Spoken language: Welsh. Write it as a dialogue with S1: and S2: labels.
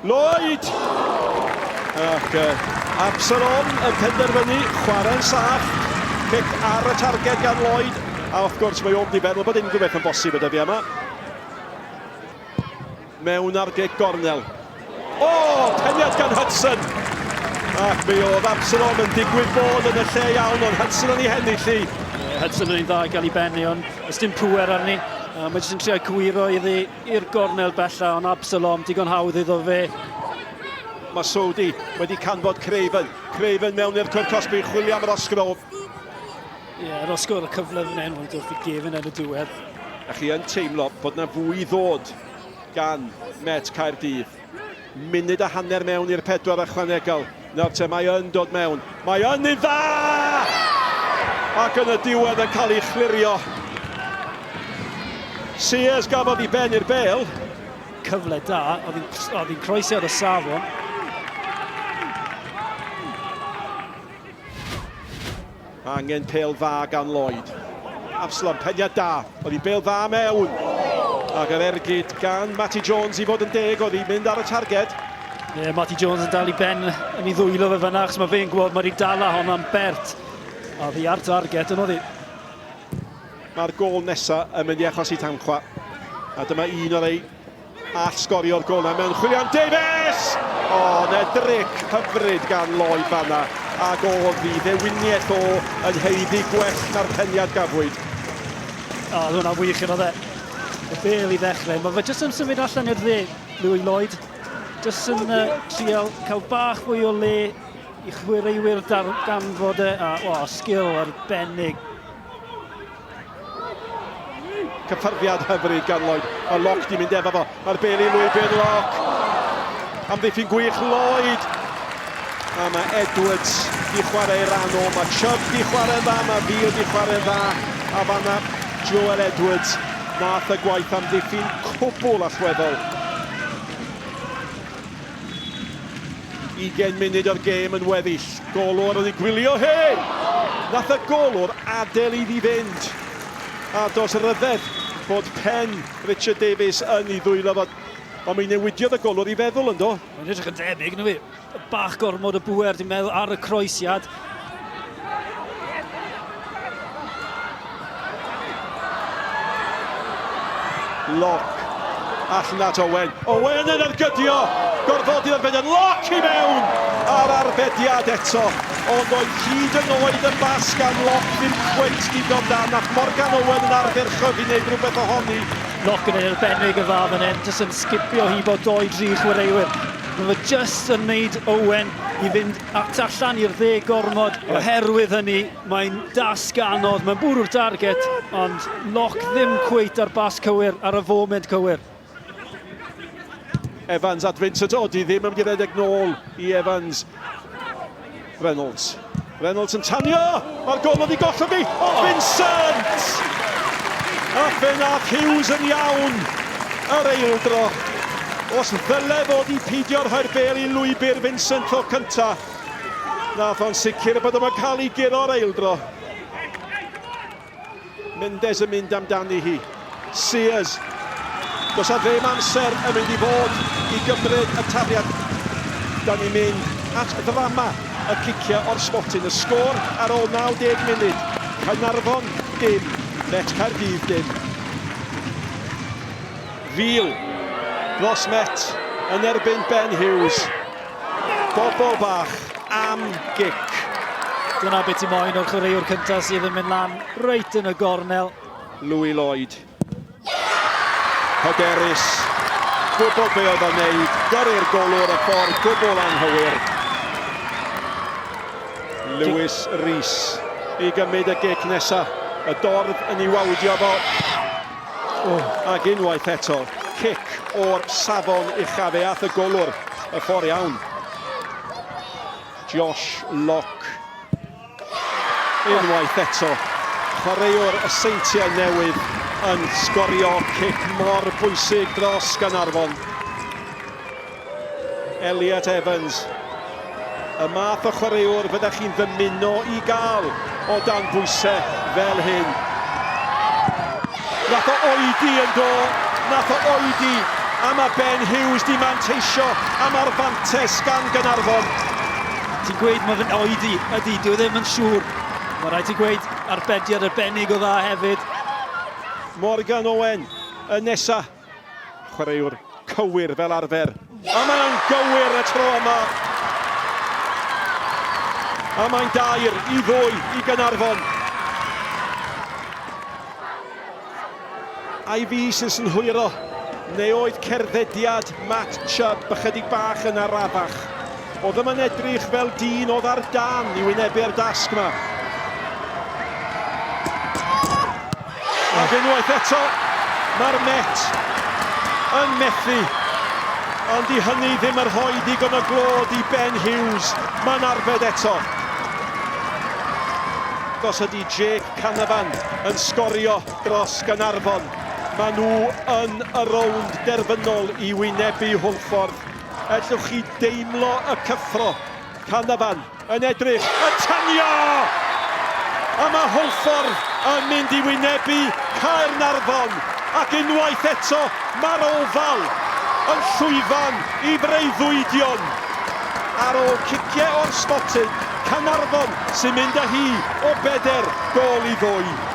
S1: Lloyd! Ac Absalom yn penderfynu chwarae'n saff. Cic ar y targed gan Lloyd. A wrth gwrs mae o'n mynd i feddwl bod unrhyw beth yn bosib y dyddiau yma. Mewn ar gic gornel. O! Peniad gan Hudson! Ac mi oedd Absalom yn digwydd bod yn y lle iawn, ond Hudson yn ei hennill hi.
S2: Hudson yn un dda i gael ei bennu, ond oes dim pŵer arni. Mae jyst yn trio cywiro iddi i'r gornel bella, ond Absalom, digon hawdd iddo fe.
S1: Mae Sodi wedi canfod Craven. Craven mewn i'r cwrt cosbi, chwilio am Rosgrove.
S2: Ie, yeah, Rosgrove y cyfle fan hyn, ond wrth i gefn yn y diwedd.
S1: A chi yn teimlo bod na fwy i ddod gan Met Caerdydd. Munud a hanner mewn i'r pedwar ychwanegol. Nawr te, mae yn dod mewn. Mae yn un dda! Ac yn y diwedd yn cael ei chlirio. Sears gafodd ei ben i'r bel.
S2: Cyfle da, oedd hi'n croesi ar y safon.
S1: Angen pêl dda gan Lloyd. Absalom, peniad da. Oedd hi bêl dda mewn. Ac yr ergyd gan Matty Jones i fod yn deg, oedd hi'n mynd ar y targed.
S2: Ie, yeah, Matty Jones yn dal i ben yn ei ddwylo fe fyna, achos mae fe'n gwybod mae wedi dala honna'n bert. Oedd hi ar targed, yn oedd hi.
S1: Mae'r gôl nesaf yn mynd i achosi tanchwa. A dyma un o'r ei All sgorio'r gôl 'na mewn chwilio am Davies! O, 'na dric hyfryd gan Lloyd fan'na, ac o'dd 'i ddewiniaeth o yn haeddu gwell na'r peniad gafwyd.
S2: O, oedd hwnna'n wych yn oedd e. Y bêl i ddechrau. Mae fe jyst yn symud allan i'r dde, Louis Lloyd. Jyst yn uh, trial cael bach fwy o le i chwaraewyr darganfod e. A, o, sgil arbennig.
S1: Cyffyrddiad hyfryd gan Lloyd. Mae Locke di mynd efo fo. Mae'r bel i lwybr Locke. Amddiffyn gwych Lloyd. A mae Edwards di chwarae ei ran o. Mae Chubb di chwarae'n dda. Mae Veal di chwarae'n dda. A fanna Joel Edwards nath y gwaith amddiffyn cwbl allweddol. 20 munud o'r gêm yn weddill. Golwr oedd i gwylio hi! Nath y golwr adael iddi fynd. A dos ryfedd bod pen Richard Davies yn ei ddwylo fo. Ond mi newidiodd y golwr i feddwl yndo?
S2: Mae'n edrych yn debyg, na fi. Bach gormod o bŵer, dwi'n meddwl, ar y croesiad.
S1: Lock allan at Owen. Owen yn ergydio! Gorfodi'r arbediad. Lock i mewn! A'r arbediad eto. Ond oedd hyd yn oed y bas gan Lock ddim cweit digon da. Nath Morgan Owen yn ardderchog i wneud rhywbeth ohoni.
S2: Lock yn arbennig y dda fan hyn. Jyst yn sgipio hi bod doi dri chwaraewyr. Mae fe jyst yn neud Owen i fynd at allan i'r dde gormod. Oherwydd hynny, mae'n dasg anodd, mae'n bwrw'r target, ond Lock ddim cweit ar bas cywir, ar y foment cywir.
S1: Evans at Vincent, o, di ddim yn mynd i redeg nôl i Evans. Reynolds. Reynolds yn tanio! Mae'r gol wedi gollwng i! O, Vincent! A fe nath Hughes yn iawn yr eildro. Os ddyle fod i peidio rhoi'r bêl i lwybr Vincent tro cynta, nath o'n sicr bod o'n cael ei guro'r eildro. Mendes yn mynd amdani hi. Sears. Does a ddim amser yn mynd i fod i gymryd y tafliad. Da ni'n mynd at ddrama y ciciau o'r smotyn. Y sgôr ar ôl 90 munud. Caernarfon dim, Met Caerdydd dim. Fil dros Met yn erbyn Ben Hughes. Bobl bach am gic.
S2: Dyna beth ti'n moyn o'r chwaraewr cyntaf sydd yn mynd lan reit yn y gornel.
S1: Louis Lloyd. Hyderus. Gwybod be oedd o'n neud. Gyrru'r golwr y ffordd gwbl anghywir. Lewis Rees i gymryd y gic nesa. Y dorf yn ei wawdio fo. Oh. Ac unwaith eto, cic o'r safon uchaf. Fe ath y golwr y ffordd iawn. Josh Locke. Unwaith eto, chwaraewr y Seintiau Newydd yn sgorio cic mor bwysig dros Gaernarfon. Elliot Evans, y math o chwaraewr fyddech chi'n ddymuno i gael o dan bwysau fel hyn. Nath o oedi yn do, nath o oedi. A mae Ben Hughes di manteisio am ar fantes gan Gaernarfon.
S2: Ti'n gweud mae fe'n oedi, ydy, dyw e ddim yn siŵr. Mae rhaid ti gweud arbediad arbennig o dda hefyd.
S1: Morgan Owen y nesa. Chwaraewr cywir fel arfer. A mae'n gywir y tro yma. A mae'n 3-2 i Gaernarfon. Ai fi sy'n synhwyro, neu oedd cerddediad Matt Chubb ychydig bach yn arafach? Oedd yma'n edrych fel dyn oedd ar dan i wynebu'r dasg yma. Ac unwaith eto, mae'r Met yn methu. Ond i hynny ddim yn rhoi digon o glod i Ben Hughes. Mae'n arbed eto. Os ydy Jake Canavan yn sgorio dros Gaernarfon, maen nhw yn y rownd derfynol i wynebu Hwlffordd. Ellwch chi deimlo y cyffro? Canavan yn edrych, yn tanio! A mae Hwlffordd yn mynd i wynebu Caernarfon ac unwaith eto mae'r Ofal yn llwyfan i freuddwydion. Ar ôl ciciau o'r smotyn, Caernarfon sy'n mynd â hi o 4 gôl i 2.